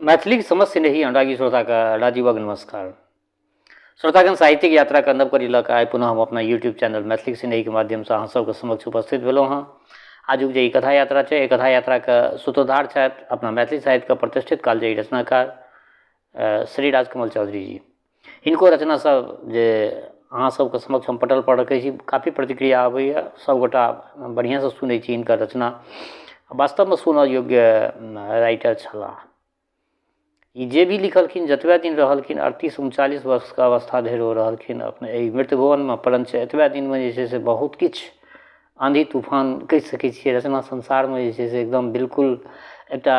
मैथिलीक समस्त स्नेही अनुरागी श्रोताके राजीवक नमस्कार। श्रोतागण, साहित्यिक यात्राके नव कड़ी लऽ कऽ आइ पुनः हम अपना यूट्यूब चैनल मैथिलीक स्नेहीके माध्यमसँ अहाँ सबके समक्ष उपस्थित भेलहुँ हँ। आजुक जे ई कथा यात्रा छै, एहि कथा यात्राके सूत्रधार छथि अपना मैथिली साहित्यके प्रतिष्ठित कालजयी रचनाकार श्री राजकमल चौधरी जी। हिनको रचना सब जे अहाँ सबके समक्ष हम पटल पर रखै छी, काफी प्रतिक्रिया अबैया, सबगोटा बढ़िआँसँ सुनै छी हिनकर रचना। वास्तवमे सुनऽ योग्य राइटर छलाह ई। जे भी लिखलखिन, जतबे दिन रहलखिन, 38 39 वर्षके अवस्था धरि ओ रहलखिन अपने एहि मृत्यु भुवनमे, परञ्च एतबे दिनमे जे छै से बहुत किछु आँधी तूफान कहि सकै छियै रचना संसारमे जे छै से एकदम बिल्कुल एकटा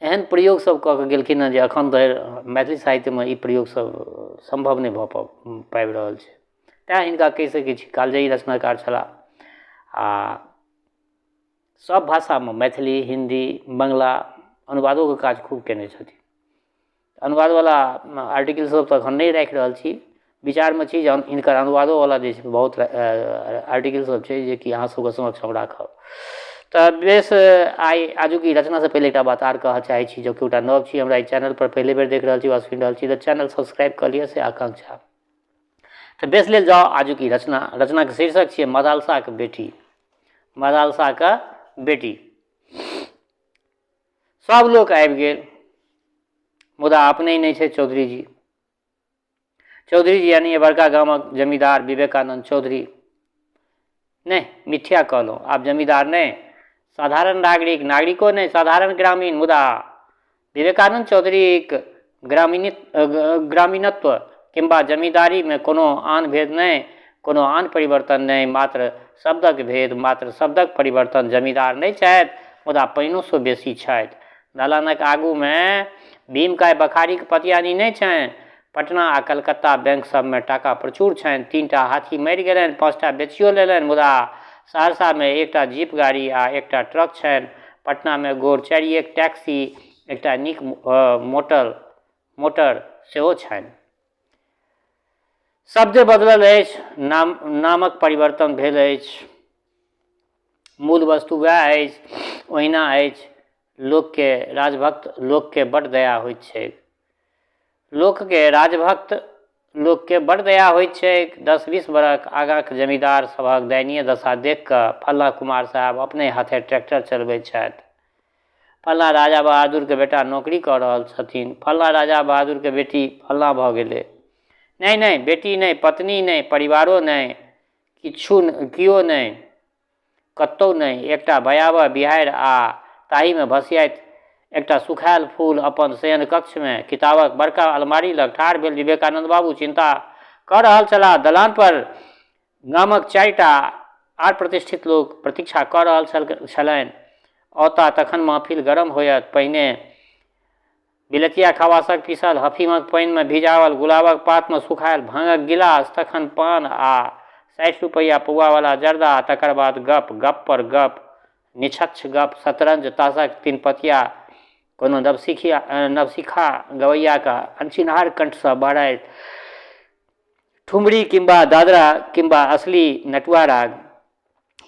एहन प्रयोग सब कऽ कऽ गेलखिन हँ जे एखन धरि मैथिली साहित्यमे ई प्रयोग सब सम्भव नहि भऽ पाबि रहल छै। तैँ हिनका कहि सकै छी कालजयी रचनाकार छलाह। आ सब भाषामे मैथिली, हिन्दी, बंगला अनुवादोके काज खूब कयने छथिन। अनुवादवला आर्टिकल सब तऽ एखन नहि राखि रहल छी, विचारमे छी जे हिनकर अनुवादोवला जे छै बहुत आर्टिकल सब छै जेकि अहाँ सबके समक्ष हम राखब। तऽ बेस, आइ आजुक ई रचनासँ पहिले एकटा बात आर कहऽ चाहै छी। जँ केओटा नव छी, हमरा एहि चैनलपर पहिले बेर देख रहल छी वा सुनि रहल छी, तऽ चैनल सब्सक्राइब कऽ लिअ, से आकांक्षा। तऽ बेस, लेल जाउ आजुक ई रचना। रचनाके शीर्षक छियै मदालसाके बेटी। मदालसाके बेटी। सब लोक आबि गेल, मुदा अपने नहि छै चौधरी जी। चौधरी जी यानी बड़का गामक जमींदार विवेकानंद चौधरी। नहि, मिथ्या कहलहुँ, आब जमींदार नहि, साधारण नागरिक, नागरिको नहि, साधारण ग्रामीण। मुदा विवेकानंद चौधरीक ग्रामीण ग्रामीणत्व किंबा जमींदारीमे कोनो आन भेद नहि, कोनो आन परिवर्तन नहि, मात्र शब्दक भेद, मात्र शब्दक परिवर्तन। जमींदार नहि छथि, मुदा पहिनोसँ बेसी छथि। दलानक आगूमे भीमकाय बखारीक पतियानी नहि छनि। पटना आ कलकत्ता बैंक सभमे टाका प्रचुर छनि। 3टा हाथी मरि गेलनि, 5टा बेचियो लेलनि, मुदा सहरसामे एकटा जीप गाड़ी आ एकटा ट्रक छनि। पटनामे गोर चारिएक टैक्सी, एकटा नीक मोटर सेहो छनि। शब्दे बदलल अछि, नामक परिवर्तन भेल अछि, मूल वस्तु वएह अछि, ओहिना अछि। लोकके राजभक्त लोकके बड्ड दया होइत छैक। लोकके राजभक्त लोकके बड्ड दया होइत छैक। 10-20 बरख आगाँक जमींदार सभक दयनीय दशा देखि कऽ फल्लाँ कुमार साहेब अपने हाथे ट्रैक्टर चलबैत छथि, फल्लाँ राजा बहादुरके बेटा नौकरी कऽ रहल छथिन, फल्लाँ राजा बहादुरके बेटी फल्लाँ भऽ गेलै। नहि नहि, बेटी नहि, पत्नी नहि, परिवारो नहि, किछु केओ नहि, कतहु नहि। एकटा भयावह बिहाड़ि आ ताहिमे भसियाइत एकटा सुखायल फूल। अपन शयन कक्षमे किताबक बड़का अलमारी लग ठाढ़ भेल विवेकानन्द बाबू चिन्ता कऽ रहल छलाह। दलान पर गामक 4टा आर प्रतिष्ठित लोक प्रतीक्षा कऽ रहल छलनि। औता तखन महफिल गरम होयत। पहिने बिलतिया खवासक पीसल हफीमक पानिमे भिजाओल गुलाबक पातमे सुखायल भाँगक गिलास, तखन पान आ 60 रुपैआ पौआवला जर्दा, आ तकर बाद गप, गप पर गप, निछच्छ गप, शतरंज, ताशक तीनपतिया, कोनो नवसिखा गवैयाक अनचिन्हार कंठसँ बहराइत ठुमरी किंबा दादरा किंबा असली नटुआ राग,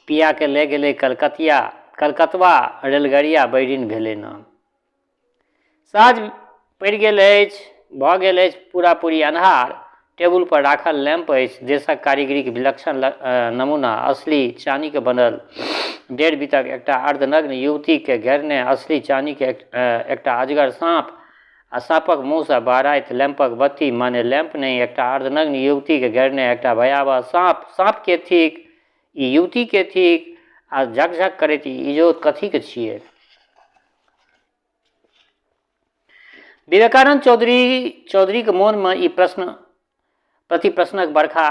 पियाके लए गेलै कलकतिया, कलकतवा रेलगड़िया बैरिन भेलै ना। साँझ पड़ि गेल अछि, भऽ गेल अछि पूरा-पूरी अन्हार। टेबुल पर राखल लैम्प अछि देशक कारीगरीक विलक्षण नमूना, असली चानीक बनल। 1.5 बीतक एकटा अर्धनग्न युवतीकेँ घेरने असली चानीक एकटा अजगर साँप आ साँपक मुँहसँ बहराइत लैम्पक बत्ती, माने लैम्प नहि, एकटा अर्धनग्न युवतीकेँ घेरने एकटा भयावह साँप। साँप के थिक? ई युवती के थिक? आ झकझक करैत ई इजोत कथीक छियै? विवेकानंद चौधरीके मोनमे ई प्रश्न प्रति प्रश्नक बरखा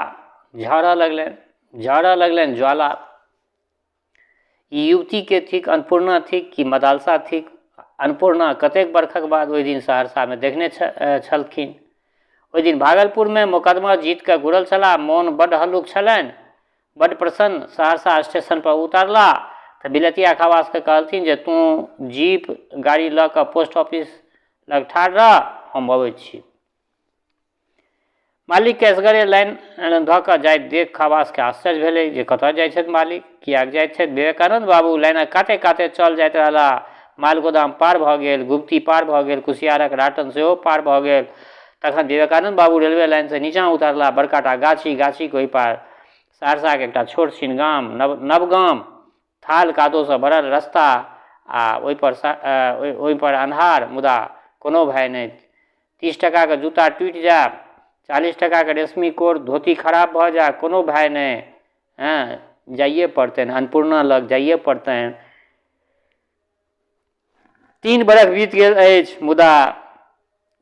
झरऽ लगलनि, झरऽ लगलनि ज्वाला। ई युवती के थिक? अन्नपूर्णा थिक कि मदालसा थिक? अन्नपूर्णा कतेक बरखक बाद ओहि दिन सहरसामे देखने छलखिन। ओहि दिन भागलपुरमे मोकदमा जीत कऽ घुरल छलाह। मोन बड्ड हल्लुक छलनि, बड्ड प्रसन्न। सहरसा स्टेशन पर उतरलाह तऽ बिलतिया खवासकेँ कहलथिन जे तूँ जीप गाड़ी लऽ कऽ पोस्ट ऑफिस लग ठाढ़ रह, हम अबैत छी। मालिककेँ एसगरे लाइन धऽ कऽ जाइत देख खवासकेँ आश्चर्य भेलै जे कतऽ जाइ छथि मालिक, किएक जाइत छथि? विवेकानन्द बाबू लाइनक काते-काते चल जाइत रहलाह। मालगोदाम पार भऽ गेल, गुप्ती पार भऽ गेल, कुसियारक राटन सेहो पार भऽ गेल। तखन विवेकानन्द बाबू रेलवे लाइनसँ नीचाँ उतरला। बड़का टा गाछी, गाछीके ओहि पार सहरसाके एकटा छोट छिन गाम, नवगाम। थाल कादोसँ भरल रस्ता आ ओहिपर ओहिपर अन्हार, मुदा कोनो भय नहि। 30 टाकाके जूता टूटि जाय, 40 टाकाके रेशमी कोर धोती खराब भऽ जाय, कोनो भय नहि। हँ, जाइए पड़तनि, अन्नपूर्णा लग जाइए पड़तनि। 3 बरख बीत गेल अछि, मुदा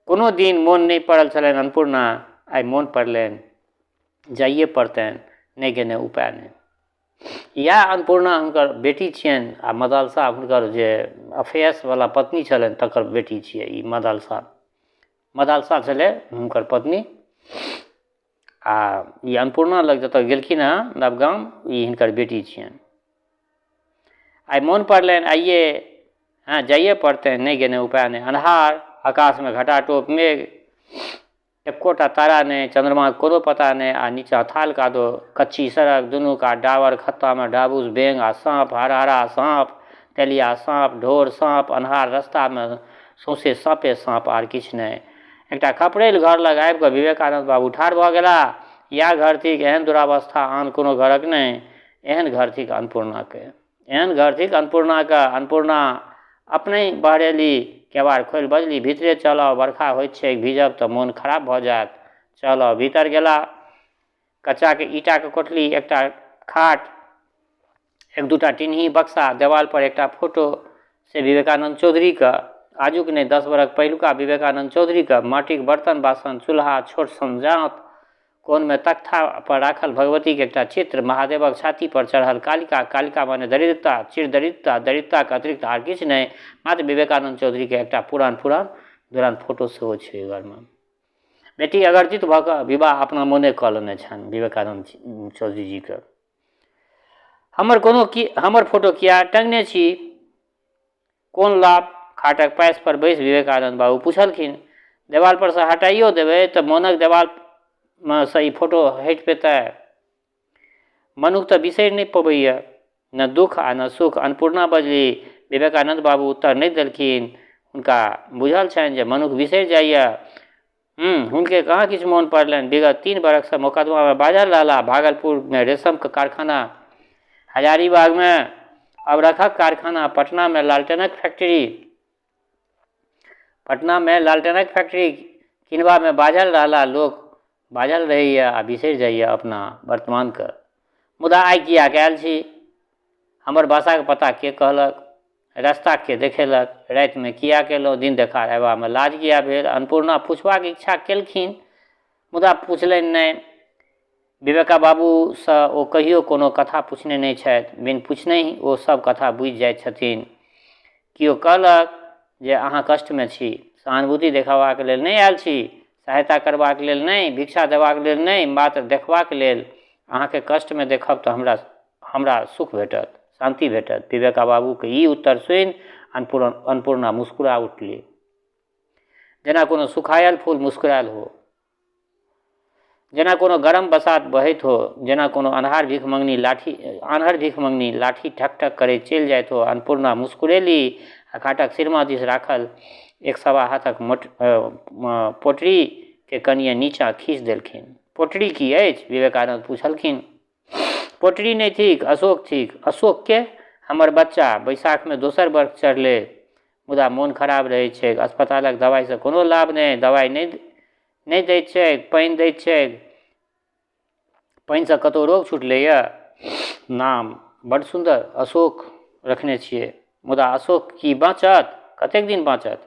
कोनो दिन मोन नहि पड़ल छलनि अन्नपूर्णा। आइ मोन पड़लनि, जाइए पड़तनि, नहि गेने उपाय नहि। इएह अन्नपूर्णा हुनकर बेटी छियनि आ मदलसा हुनकर जे अफेयर्सवला पत्नी छलनि तकर बेटी छियै ई मदलसा। मदलसा छलै हुनकर पत्नी आ ई अन्नपूर्णा लग जतऽ गेलखिन हँ नवगाम, ई हिनकर बेटी छियनि। आइ मोन पड़लनि, आइए हँ जाइए पड़तनि, नहि गेने उपाय नहि। अन्हार, आकाशमे घटाटोप मेघ, एकोटा तारा नहि, चन्द्रमाके कोनो पता नहि आ नीचाँ थाल कादो, कच्ची सड़क, दुनू कात डाबर खत्तामे डाबुस, बेंग आ साँप, हरहरा साँप, तेलिया साँप, ढोर साँप, अन्हार रस्तामे सौँसे साँपे साँप आर किछु नहि। एकटा खपरैल घर लग आबि कऽ विवेकानन्द बाबू ठाढ़ भऽ गेलाह। इएह घर थिक, एहन दुरावस्था आन कोनो घरक नहि। एहन घर थिक अन्नपूर्णाके, एहन घर थिक अन्नपूर्णाके। अन्नपूर्णा अपनहि बहरेली, केबाड़ खोलि बजली, भीतरे चल आउ, बरखा होइत छैक, भीजब तऽ मोन खराब भऽ जायत। चल आउ। भीतर गेला। कच्चाके ईटाके कोठली, एकटा खाट, एक दूटा टिनही बक्सा, देवाल पर एकटा फोटो, से विवेकानन्द चौधरीके, आजुक नहि, 10 बरख पहिलुका विवेकानन्द चौधरीके। माटिक बर्तन बासन, चूल्हा, छोट सन जाँत, कोनमे तख्ता पर राखल भगवतीके एकटा चित्र, महादेवक छाती पर चढ़ल कालिका, कालिका माने दरिद्रता, चिर दरिद्रता, दरिद्रताके अतिरिक्त आर किछु नहि। मात्र विवेकानन्द चौधरीके एकटा पुरान पुरान दुरान फोटो सेहो छै ओहि घरमे। बेटी अगरजित भऽ कऽ विवाह अपना मोने कऽ लेने छनि विवेकानन्द चौधरी जीके। हमर कोनो की, हमर फोटो किया टंगने छी, कोन लाभ? खाटक पासि पर बैसि विवेकानन्द बाबू पुछलखिन। देवाल पर सँ हटाइयो देबै तऽ मोनक देवालमे सँ ई फोटो हटि पेतै? मनुख तऽ बिसरि नहि पबैए, ने दुख आ ने सुख। अन्नपूर्णा बजली। विवेकानन्द बाबू उत्तर नहि देलखिन। हुनका बुझल छनि जे मनुख बिसरि जाइए। हुनके कहाँ किछु मोन पड़लनि। विगत 3 बरखसँ मोकदमामे बाझल रहलाह। भागलपुरमे रेशमके कारखाना, हजारीबागमे अबरखक कारखाना, पटनामे लालटेनक फैक्ट्री, पटनामे लालटेनक फैक्ट्री किनबामे बाझल रहलाह। लोक बाझल रहैए आ बिसरि जाइए अपना वर्तमानके। मुदा आइ किएक आयल छी? हमर बासाके पता के कहलक? रस्ता के देखेलक? रातिमे किएक एलहुँ? दिन देखार अयबामे लाज किएक भेल? अन्नपूर्णा पुछबाक इच्छा केलखिन, मुदा पुछलनि नहि। विवेका बाबूसँ ओ कहियो कोनो कथा पुछने नहि छथि। बिन पुछनहि ओ सब कथा बुझि जाइत छथिन। केओ कहलक जे अहाँ कष्टमे छी, सहानुभूति देखेबाक लेल नहि आयल छी, सहायता करबाक लेल नहि, भिक्षा देबाक लेल नहि, मात्र देखबाक लेल। अहाँके कष्टमे देखब तऽ हमरा हमरा सुख भेटत, शान्ति भेटत। विवेका बाबूके ई उत्तर सुनि अन्नपूर्णा मुस्कुरा उठली, जेना कोनो सुखायल फूल मुस्कुरायल हो, जेना कोनो गरम बसात बहैत हो, जेना कोनो अन्हार भीख मङ्गनी लाठी आन्हर भीख मङ्गनी लाठी ठक ठक करैत चलि जाइत हो। अन्नपूर्णा मुस्कुरेली आ खाटक सिरमा दिस राखल 1.25 हाथक पोटरीके कनिए नीचाँ खींच देलखिन। पोटरी की अछि? विवेकानन्द पुछलखिन। पोटरी नहि थिक, अशोक थिक। अशोक के? हमर बच्चा। बैसाखमे दोसर बर्ख चढ़लै, मुदा मोन खराब रहैत छैक। अस्पतालक दवाइसँ कोनो लाभ नहि। दवाइ नहि दैत छैक, पानि दैत छैक। पानिसँ कतहु रोग छुटलैए? नाम बड्ड सुन्दर, अशोक रखने छियै। मुदा अशोक की बाँचत? कतेक दिन बाँचत?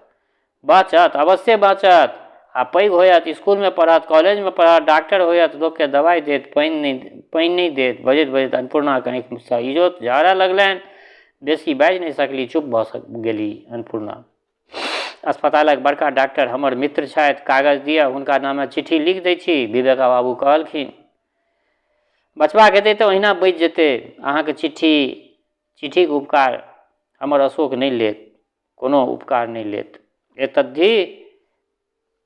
बाँचत, अवश्ये बाँचत आ पैघ होयत, इसकुलमे पढ़त, कॉलेजमे पढ़त, डॉक्टर होयत, लोकके दवाइ देत, पानि नहि देत। बजैत बजैत अन्नपूर्णाके आँखिसँ इजोत झहरऽ लगलनि। बेसी बाजि नहि सकली, चुप भऽ गेली अन्नपूर्णा। अस्पतालक बड़का डॉक्टर हमर मित्र छथि, कागज दिअ, हुनका नामे चिट्ठी लिख दै छी, विवेका बाबू कहलखिन। बचबाक हेतै तऽ ओहिना बचि जेतै। अहाँके चिट्ठीके उपकार हमर अशोक नहि लेत, कोनो उपकार नहि लेत। एतद्धि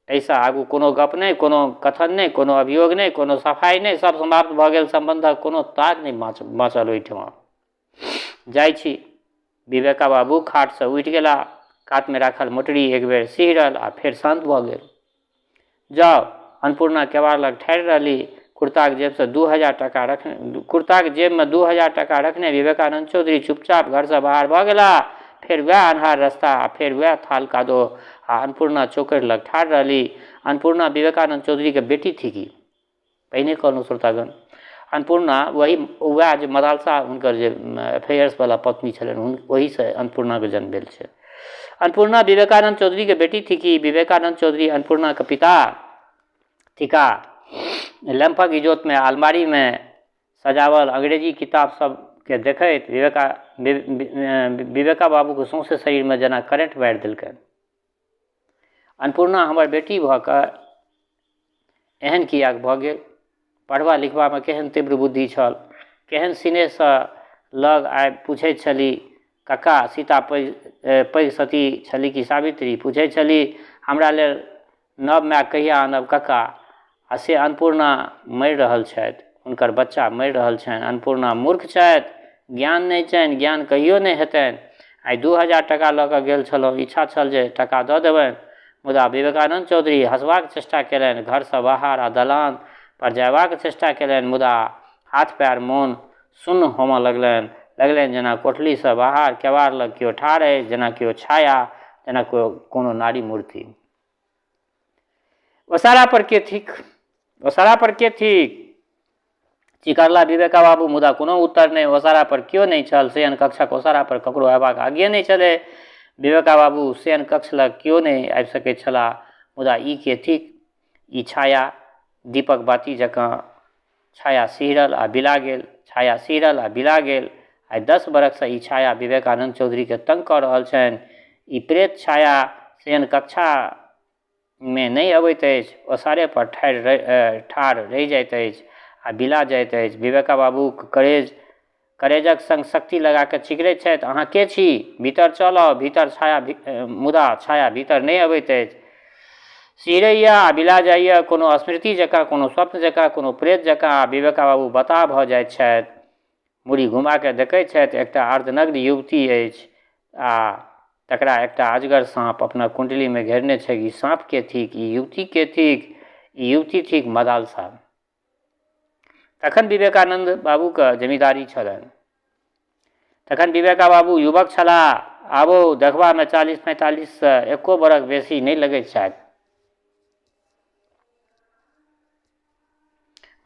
एहिसँ आगू कोनो गप नहि, कोनो कथन नहि, कोनो अभियोग नहि, कोनो सफाइ नहि, सब समाप्त भऽ गेल। सम्बन्धक कोनो ताग नहि बाँचल ओहिठमा। जाइ छी। विवेका बाबू खाटसँ उठि गेलाह। कातमे राखल मोटरी एक बेर सिहरल आ फेर शान्त भऽ गेल। जाउ। अन्नपूर्णा केबाड़ लग ठाढ़ि रहली। कुर्ताक जेबसँ 2000 टाका रखने कुर्ताक जेबमे 2000 टाका रखने विवेकानन्द चौधरी चुपचाप घरसँ बाहर भऽ गेलाह। फेर वएह अन्हार रस्ता आ फेर वएह थाल कादो आ अन्नपूर्णा चौकठि लग ठाढ़ रहली। अन्नपूर्णा विवेकानन्द चौधरीक बेटी थिकी। पहिने कहलहुँ श्रोतागण, अन्नपूर्णा वही वएह जे मदालसा हुनकर जे अफेयर्सवला पत्नी छलनि ओहीसँ अन्नपूर्णाके जन्म भेल छै। अन्नपूर्णा विवेकानन्द चौधरीके बेटी थिकी। विवेकानन्द चौधरी अन्नपूर्णाके पिता थिका। लैम्पक इजोतमे अलमारीमे सजावल अंग्रेजी किताब सबके देखैत विवेका बाबूके सौंसे शरीरमे जेना करेंट मारि देलकनि। अन्नपूर्णा हमर बेटी भऽ कऽ एहन किएक भऽ गेल? पढ़बा लिखबामे केहन तीव्र बुद्धि छल, केहन सिनेहसँ लग आबि पुछैत छली, कक्का सीता पैघ पैघ सती छली कि सावित्री? पुछैत छली, हमरा लेल नव माय कहिया आनब कक्का? आ से अन्नपूर्णा मरि रहल छथि, हुनकर बच्चा मरि रहल छनि। अन्नपूर्णा मूर्ख छथि, ज्ञान नहि छनि, ज्ञान कहियो नहि हेतनि। आइ 2000 टाका लऽ कऽ गेल छलहुँ, इच्छा छल जे टाका दऽ देबनि, मुदा विवेकानन्द चौधरी हँसबाक चेष्टा केलनि, घरसँ बाहर आ दलान पर जयबाक चेष्टा केलनि, मुदा हाथ पएर मोन सुन्न होमऽ लगलनि। लगलनि जेना कोठलीसँ बाहर केबाड़ लग केओ ठाढ़ अछि, जेना केओ छाया, जेना कोनो नारी मूर्ति। ओसारा पर के थिक? ओसारा पर के थिक? चिकरला विवेका बाबू, मुदा कोनो उत्तर नहि। ओसारा पर केओ नहि छल। शयन कक्षक ओसारा पर ककरो अयबाक आज्ञे नहि छलै। विवेका बाबू शयन कक्ष लग केओ नहि आबि सकैत छलाह। मुदा ई के थिक? ई छाया दीपक बाती जकाँ छाया सिहरल आ बिला गेल, छाया सिहरल आ बिला गेल। आइ 10 बरखसँ ई छाया विवेकानन्द चौधरीकेँ तंग कऽ रहल छनि। ई प्रेत छाया शयन कक्षामे नहि अबैत अछि, ओसारे पर ठाढ़ रहि जाइत अछि आ बिला जाइत अछि। विवेका बाबूक करेजक संग शक्ति लगा कऽ चिकरैत छथि, अहाँ के छी? भीतर चल आउ। भीतर छाया मुदा छाया भीतर नहि अबैत अछि। सिहरैए आ बिला जाइए, कोनो स्मृति जकाँ, कोनो स्वप्न जकाँ, कोनो प्रेत जकाँ। आ विवेका बाबू बताह भऽ जाइत छथि। मूड़ी घुमा कऽ देखैत छथि, एकटा अर्धनग्न युवती अछि आ तकरा एकटा अजगर साँप अपना कुण्डलीमे घेरने छैक। ई साँप के थिक? ई युवती के थिक? ई युवती थिक मदालसा। तखन विवेकानन्द बाबूके जमींदारी छलनि। तखन विवेका बाबू युवक छलाह। आबो देखबामे 40-45सँ एको बरख बेसी नहि लगैत छथि।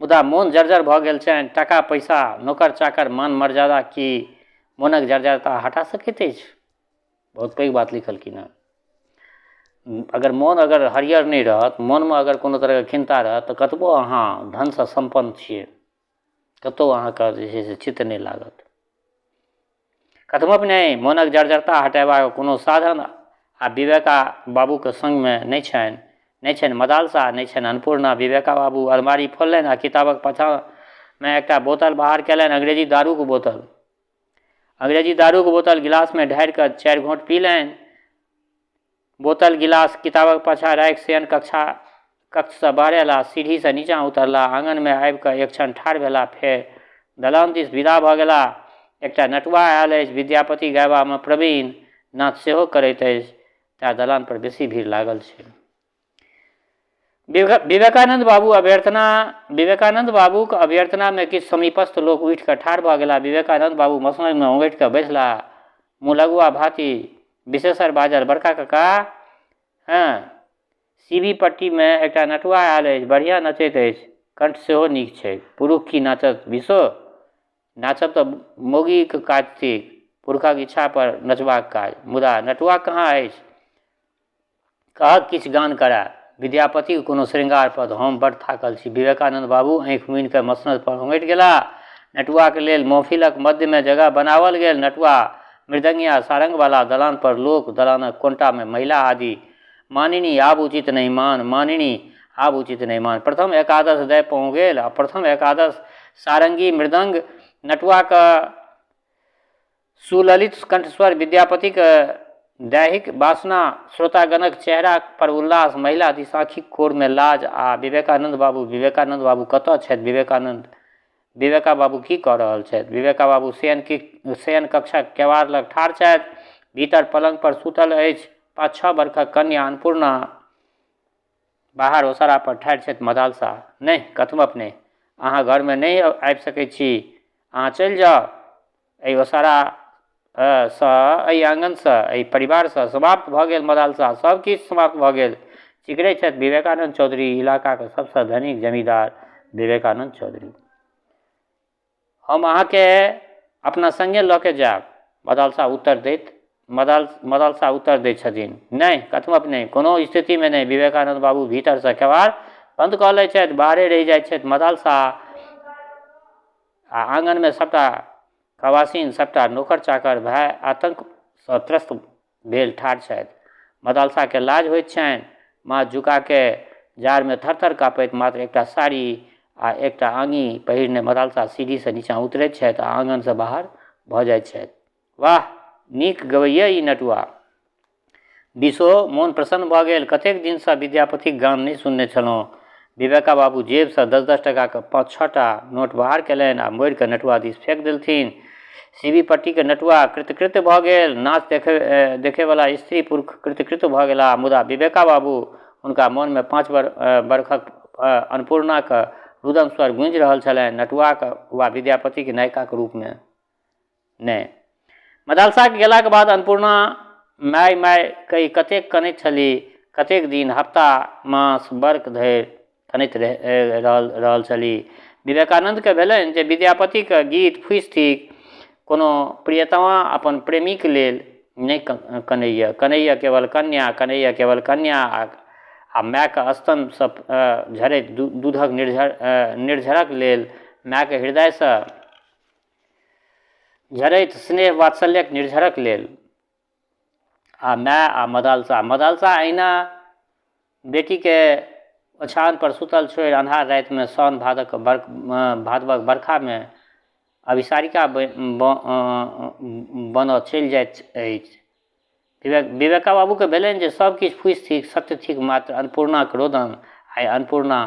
मुदा मोन जर्जर भऽ गेल छनि। टाका पैसा, नोकर चाकर, मान मर्यादा की मोनक जर्जरता हटा सकैत अछि? बहुत पैघ बात लिखलखिन हँ। अगर मोन अगर हरियर नहि रहत, मोनमे अगर कोनो तरहके खिन्नता रहत, तऽ कतबो अहाँ धनसँ सम्पन्न छियै, कतहु अहाँके जे छै से चित्त नहि लागत। कथमपि नहि मोनक जर्जरता हटेबाक कोनो साधन आ विवेका बाबूके सङ्गमे नहि छनि। नहि छनि मदालसा, नहि छनि अन्नपूर्णा। विवेका बाबू अलमारी फोललनि आ किताबक पाछाँमे एकटा बोतल बाहर कयलनि, अंग्रेजी दारूक बोतल। अंग्रेजी दारूक बोतल गिलासमे ढारि कऽ 4 घोंट पीलनि। बोतल गिलास किताबक पाछाँ राखि शयन कक्षसँ बहरेला, सीढ़ीसँ नीचाँ उतरला, आङनमे आबि कऽ एक क्षण ठाढ़ भेला, फेर दलान दिस विदा भऽ गेला। एकटा नटुआ आयल अछि, विद्यापति गयबामे प्रवीण, नाच सेहो करैत अछि, तेँ दलान पर बेसी भीड़ लागल छै। विवेकानन्द बाबू अभ्यर्थना विवेकानन्द बाबूक अभ्यर्थनामे किछु समीपस्थ लोक उठि कऽ ठाढ़ भऽ गेला। विवेकानन्द बाबू मसनदमे ओंगठि कऽ बैसला। मुँहलगुआ भाती विशेषर बाजल, बड़का काका, हँ, सीबी पट्टीमे एकटा नटुआ आयल अछि, बढ़िआँ नचैत अछि, कंठ सेहो नीक छैक। पुरुख की नाचत विशो? नाचब तऽ मौगीक काज थिक, पुरुखक इच्छा पर नचबाक काज। मुदा नटुआ कहाँ अछि? कहक किछु गान करए विद्यापतिक कोनो श्रृंगार पद, हम बड्ड थाकल छी। विवेकानन्द बाबू आँखि मुनि कऽ मसनद पर ओंगठि गेलाह। नटुआक लेल महफिलक मध्यमे जगह बनाओल गेल। नटुआ, मृदंगिया, सारंगवला, दलान पर लोक, दलानक कोनटामे महिला आदि। मानिनी आब उचित नहि मान, मानिनी आब उचित नहि मान। प्रथम एकादश दय पहुँ गेल आ प्रथम एकादश सारंगी मृदंग नटुआक सुललित कंठस्वर, विद्यापतिक दैहिक वासना, श्रोतागणक चेहरा पर उल्लास, महिला दिस आँखिक कोरमे लाज आ विवेकानन्द बाबू, विवेकानन्द बाबू कतऽ छथि? विवेकानन्द विवेका बाबू की कऽ रहल छथि? विवेका बाबू शयन की शयन कक्षक केवाड़ लग ठाढ़ छथि। भीतर पलंग पर सुतल अछि 5-6 बरखक कन्या अन्नपूर्णा। बाहर ओसारा पर ठाढ़ि छथि मदालसा। नहि, कथमपि नहि। अहाँ घरमे नहि आबि सकैत छी। अहाँ चलि जाउ। एहि ओसारा सँ, एहि आँगनसँ, एहि परिवारसँ समाप्त भऽ गेल मदालसा। सब किछु समाप्त भऽ गेल। चिकरैत छथि विवेकानन्द चौधरी, इलाकाक सबसँ धनिक जमींदार विवेकानन्द चौधरी। हम अहाँके अपना सङ्गे लऽ के जायब, मदालसा उत्तर दैत मदालसा उत्तर दैत छथिन। नहि, कथमपि नहि, कोनो स्थितिमे नहि। विवेकानन्द बाबू भीतरसँ केबाड़ बन्द कऽ लैत छथि। बाहरे रहि जाइत छथि मदालसा आ आङनमे सभटा खवासिन, सभटा नोकर चाकर भय आतंकसँ त्रस्त भेल ठाढ़ छथि। मदालसाके लाज होइत छनि। माथ झुकाके जाड़मे थर-थर काँपैत मात्र एकटा साड़ी आ एकटा आङी पहिरने मदालसा सीढ़ीसँ नीचाँ उतरैत छथि आ आङनसँ बाहर भऽ जाइत छथि। वाह! नीक गबैए ई नटुआ। बिसो, मोन प्रसन्न भऽ गेल। कतेक दिनसँ विद्यापतिक गान नहि सुनने छलहुँ। विवेका बाबू जेबसँ 10-10 टाकाक 5-6 टा नोट बाहर केलनि आ मोड़ि कऽ नटुआ दिस फेक देलथिन। सीवी पट्टीक नटुआ कृतकृत्य भऽ गेल। नाच देखयवला स्त्री-पुरुख कृतकृत्य भऽ गेलाह। मुदा विवेका बाबू, हुनका मोनमे 5 बरखक अन्नपूर्णाक रुदन स्वर गूँजि रहल छलनि, नटुआक वा विद्यापतिक नायिकाक रूपमे नहि। मदालसाके गेलाक बाद अन्नपूर्णा माय माय कहि कतेक कनैत छली, कतेक दिन, हफ्ता, मास, बर्ख धरि कनैत रहल छली। विवेकानन्दके भेलनि जे विद्यापतिक गीत फूसि थिक, कोनो प्रियतमा अपन प्रेमीक लेल नहि कनैए, कनैए केवल कन्या, कनैए केवल कन्या आ मायके स्तनसँ झरैत दूधक निर्झरक लेल, मायके हृदयसँ झरैत स्नेह वात्सल्यक निर्झरक लेल। आ माय आ मदालसा, मदालसा अहिना बेटीके ओछाओन पर सुतल छोड़ि अन्हार रातिमे साओन भादवक बरखामे अभिसारिका बनऽ चलि जाइत अछि। विवेका बाबूके भेलनि जे सब किछु फूसि थिक, सत्य थिक मात्र अन्नपूर्णाक रोदन। आइ अन्नपूर्णा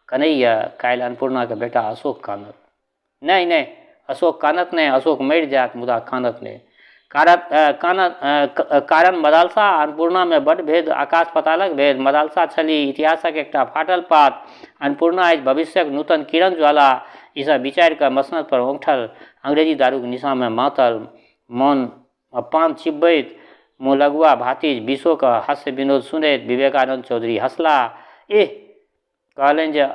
कनैए, काल्हि अन्नपूर्णाके बेटा अशोक कानत। नहि नहि, अशोक कानत नहि, अशोक मरि जायत मुदा कानत नहि। कारण मदालसा आ अन्नपूर्णामे बड्ड भेद, आकाश पातालक भेद। मदालसा छली इतिहासक एकटा फाटल पात, अन्नपूर्णा अछि भविष्यक नूतन किरण ज्वाला। ई सब विचारि कऽ मसनद पर ओंगठल, अंग्रेजी दारूक निशाँमे मातल, मौन पान चिबबैत, मुँहलगुआ भातिज बिसोक हास्य विनोद सुनैत विवेकानन्द चौधरी हँसलाह। एह, कहलनि जे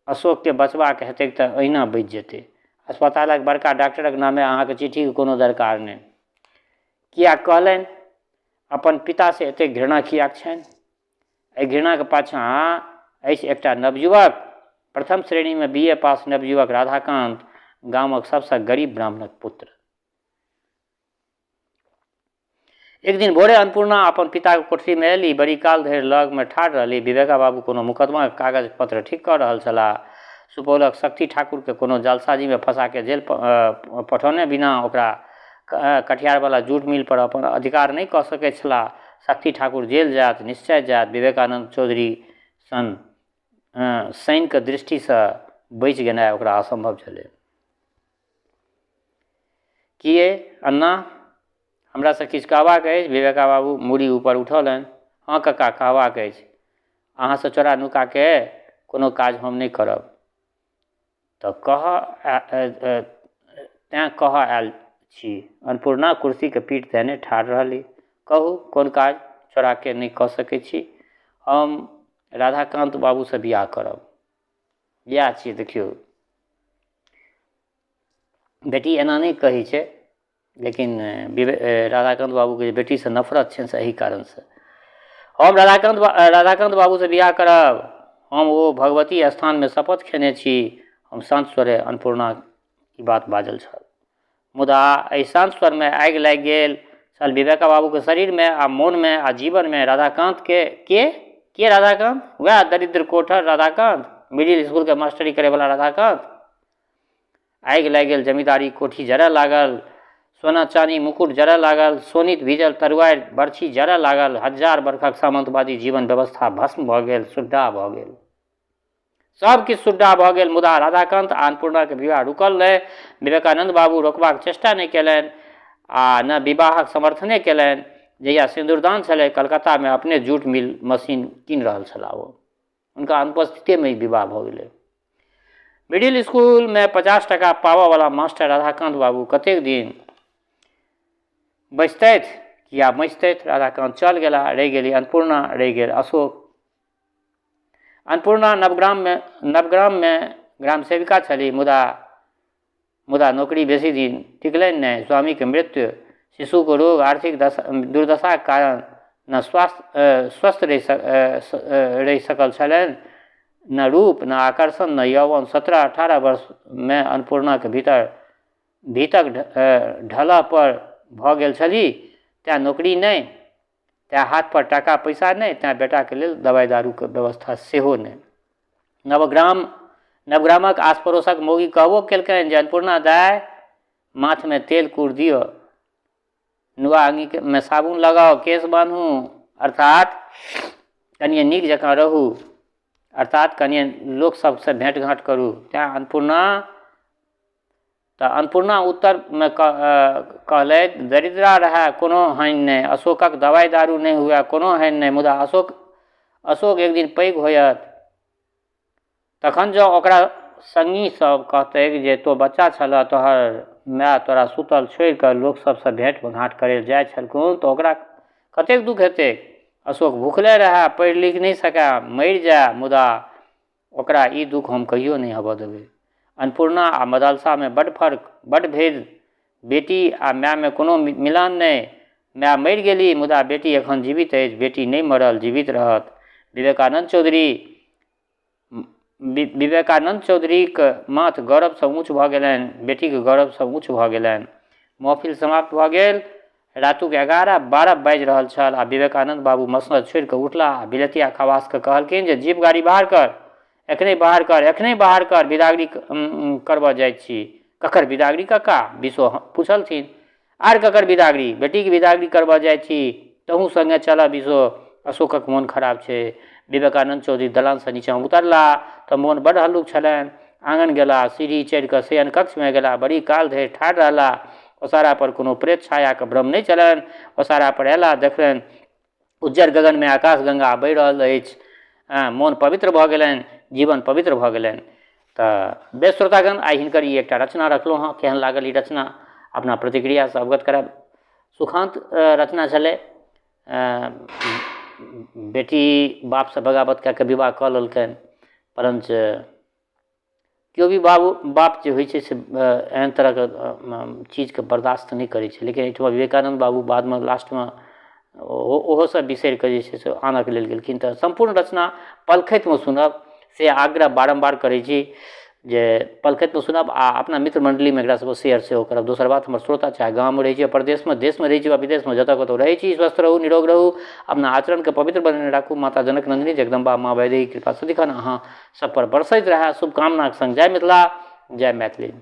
अशोकके बचबाक हेतैक तऽ एहिना बचि जेतै। अस्पतालक बड़का डॉक्टरक नामे अहाँके चिट्ठीके कोनो दरकार नहि। किएक कहलनि? अपन पितासँ एतेक घृणा किएक छनि? एहि घृणाक पाछाँ अछि एकटा नवयुवक, प्रथम श्रेणीमे बी ए पास नवयुवक राधाकान्त, गामक सबसँ गरीब ब्राह्मणक पुत्र। एक दिन भोरे अन्नपूर्णा अपन पिताक कोठरीमे अयली। बड़ी काल धरि लगमे ठाढ़ रहली। विवेका बाबू कोनो मुकदमाक कागज पत्र ठीक कऽ रहल छलाह। सुपौलक शक्ति ठाकुरके कोनो जालसाजीमे फँसाके जेल पठौने बिना ओकरा कटिहारवला जूट मिल पर अपन अधिकार नहि कऽ सकैत छलाह। शक्ति ठाकुर जेल जायत, निश्चय जायत। विवेकानन्द चौधरी सन सैनिकके दृष्टिसँ बचि गेनाइ ओकरा असम्भव छलै। किए अन्ना, हमरासँ किछु कहबाक अछि? विवेका बाबू मूड़ी ऊपर उठौलनि। हँ कक्का, कहबाक अछि। अहाँसँ चोरा नुकाके कोनो काज हम नहि करब। तऽ कहऽ तेँ कहऽ आयल छी। अन्नपूर्णा कुर्सीके पीठ देने ठाढ़ रहली। कहू, कोन काज चोराके नहि कऽ सकै छी? हम राधाकान्त बाबूसँ बियाह करब। इएह छियै, देखियौ बेटी एना नहि कहै छै, लेकिन राधाकान्त बाबूके जे बेटीसँ नफरत छनि से एहि कारणसँ। हम राधाकान्त बाबूसँ बियाह करब। हम ओ भगवती स्थानमे शपथ खेने छी। हम शान्त स्वरे अन्नपूर्णा ई बात बाजल छल। मुदा एहि शान्त स्वरमे आगि लागि गेल छल विवेका बाबूके शरीरमे आ मोनमे आ जीवनमे। राधाकान्तके के? के राधाकान्त? वएह दरिद्र कोठर राधाकान्त, मिडिल इसकुलके मास्टरी करैवला राधाकान्त। आगि लागि गेल, जमींदारी कोठी जरय लागल, सोना चानी मुकुट जरय लागल, शोणित भीजल तरुआरि बरछी जरय लागल, हजार बरखक सामन्तवादी जीवन व्यवस्था भस्म भऽ गेल, सुड्डाह भऽ गेल। सब किछु सुड्डाह भऽ गेल मुदा राधाकान्त आ अन्नपूर्णाक विवाह रुकल नहि। विवेकानन्द बाबू रोकबाक चेष्टा नहि केलनि आ ने विवाहक समर्थने केलनि। जहिया सिन्दूरदान छलै कलकत्तामे अपने जूट मिल मशीन कीन रहल छलाह ओ। हुनका अनुपस्थितिमे ई विवाह भऽ गेलै। मिडिल स्कूलमे 50 टाका पाबऽवला मास्टर राधाकान्त बाबू कतेक दिन बचितथि या बचितथि। राधाकान्त चल गेला, रहि गेली अन्नपूर्णा, रहि गेल अशोक। अन्नपूर्णा नवग्राममे ग्राम सेविका छली मुदा मुदा नौकरी बेसी दिन टिकलनि नहि। स्वामीके मृत्यु, शिशुके रोग, आर्थिक दशा दुर्दशाके कारण ने स्वास्थ्य स्वस्थ रहि सकल छलनि, ने रूप, ने आकर्षण, ने यौवन। 17-18 वर्षमे अन्नपूर्णाके भीतर भीतक ढलह पर भऽ गेल छली, तेँ नौकरी नहि, तेँ हाथपर टाका पैसा नहि, तेँ बेटाके लेल दवाइ दारूके व्यवस्था सेहो नहि। नवग्रामक आस पड़ोसक मौगी कहबो केलकनि जे अन्नपूर्णा दाइ माथमे तेल कूर दिअ, नुआ अङ्गीमे साबुन लगाउ, केश बान्हू, अर्थात कनिए नीक जकाँ रहू, अर्थात कनिए लोक सबसँ भेँट घाँट करू। तेँ अन्नपूर्णा तऽ अन्नपूर्णा उत्तरमे कहलथि दरिद्रा रहए कोनो हानि नहि, अशोकक दवाइ दारू नहि हुए कोनो हानि नहि, मुदा अशोक एक दिन पैघ होयत तखन जँ ओकरा संगी सब कहतैक जे तोँ बच्चा छलह, तोहर माय तोरा सुतल छोड़ि कऽ लोक सबसँ भेँट घाँट करै लए जाइ छलखुन तऽ ओकरा कतेक दुःख हेतैक। अशोक भुखले रहए, पढ़ि लिखि नहि सकए, मरि जाय, मुदा ओकरा ई दुःख हम कहियो नहि हेबऽ देबै। अन्नपूर्णा आ मदलसामे बड्ड फर्क, बड्ड भेद। बेटी आ मायमे कोनो मिलान नहि। माय मरि गेली मुदा बेटी एखन जीवित अछि। बेटी नहि मरल, जीवित रहत। विवेकानन्द चौधरीक माथ गौरवसँ ऊँच भऽ गेलनि। बेटीक गौरवसँ ऊँच भऽ गेलनि। महफिल समाप्त भऽ गेल। रातुक 11-12 बाजि रहल छल आ विवेकानन्द बाबू मसनद छोड़ि कऽ उठलाह आ बिलतिया खवासकेँ कहलखिन जे जीप गाड़ी बाहर कर, एखने बाहर कर, एखने बाहर कर, बिदागरी करबऽ जाइत छी। ककर बिदागरी कक्का? बिसो पुछलथिन। आर ककर बिदागरी? बेटीक बिदागरी करबऽ जाइत छी। तहूँ संगे चलह बिसो, अशोकक मोन खराब छै। विवेकानन्द चौधरी दलानसँ नीचाँ उतरलाह तऽ मोन बड्ड हल्लुक छलनि। आङन गेलाह, सीढ़ी चढ़ि कऽ शयन कक्षमे गेलाह, बड़ी काल धरि ठाढ़ रहलाह। ओसारापर कोनो प्रेत छायाक भ्रम नहि छलनि। ओसारापर अयलाह, देखलनि उज्जर गगनमे आकाश गंगा बहि रहल अछि। मोन पवित्र भऽ गेलनि, जीवन पवित्र भऽ गेलनि। तऽ बेस श्रोतागण, आइ हिनकर ई एकटा रचना रखलहुँ हँ। केहन लागल ई रचना अपना प्रतिक्रियासँ अवगत करायब। सुखान्त रचना छलै। बेटी बापसँ बगावत कए कऽ विवाह कऽ लेलकनि, परञ्च केओ भी बाबू बाप जे होइ छै से एहन तरहके चीजके बर्दाश्त नहि करै छै। लेकिन एहिठमा विवेकानन्द बाबू बादमे लास्टमे ओहो सब बिसरि कऽ जे छै से आनऽके लेल गेलखिन। तऽ सम्पूर्ण रचना पलखतिमे सुनब से आग्रह बारम्बार करै छी जे पलखतिमे सुनब आ अपना मित्र मण्डलीमे एकरा सबके शेयर सेहो करब। दोसर बात, हमर श्रोता चाहे गाममे रहै छी वा परदेशमे, देशमे रहै छी वा विदेशमे, जतऽ कतौ रहै छी, स्वस्थ रहू, निरोग रहू, अपना आचरणके पवित्र बनेने राखू। माता जनक नन्दिनी जगदम्बा माँ वैदेही कृपा सदिखन अहाँ सब पर बरसैत रहए, शुभकामनाक संग जय मिथिला, जय मैथिली।